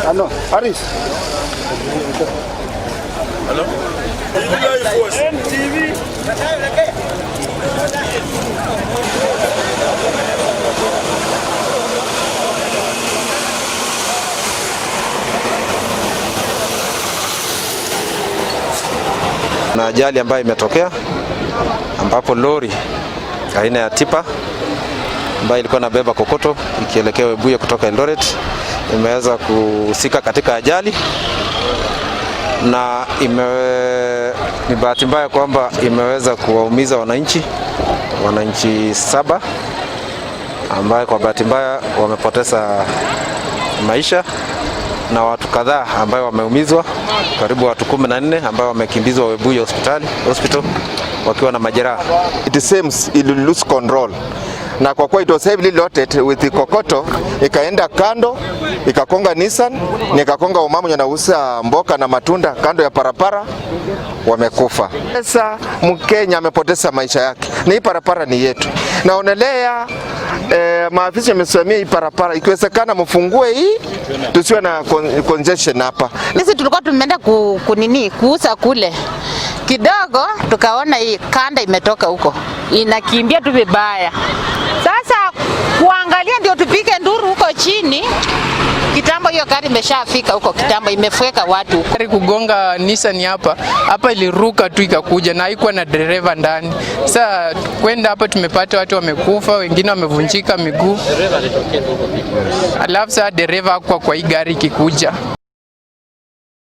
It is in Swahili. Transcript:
Ano, Aris. Hello? NTV. Na ajali ambayo imetokea ambapo lori aina ya tipa ambayo ilikuwa inabeba kokoto ikielekea Webuye kutoka Eldoret imeweza kuhusika katika ajali na ni bahati mbaya kwamba imeweza kuwaumiza wananchi 7 ambayo kwa bahati mbaya wamepoteza maisha na watu kadhaa ambao wameumizwa, karibu watu 14 ambao wamekimbizwa Webuye hospital wakiwa na majeraha. It seems it will lose control. Na kwa kuwa it was heavily loaded with the kokoto, ikaenda kando, ikakonga Nissan, nikakonga umama mwenye anauza mboka na matunda kando ya parapara, wamekufa. Sasa Mkenya amepoteza maisha yake. Na hii parapara ni yetu. Naonelea maafisa wamesimamia hii parapara, ikiwezekana mfungue hii tusiwe na congestion hapa. Sisi tulikuwa tumeenda kuuza kule. Kidogo tukaona hii kanda imetoka huko, inakimbia tu vibaya. Sasa kuangalia ndio tupige nduru huko chini. Kitambo hiyo gari imeshafika huko kitambo, imefweka watu huko. Gari kugonga Nissan hapa, hapa iliruka tu ikakuja na haikuwa na dereva ndani. Sasa kwenda hapa tumepata watu wamekufa, wengine wamevunjika miguu. Alafu sasa dereva hakuwa kwa hii gari ikikuja.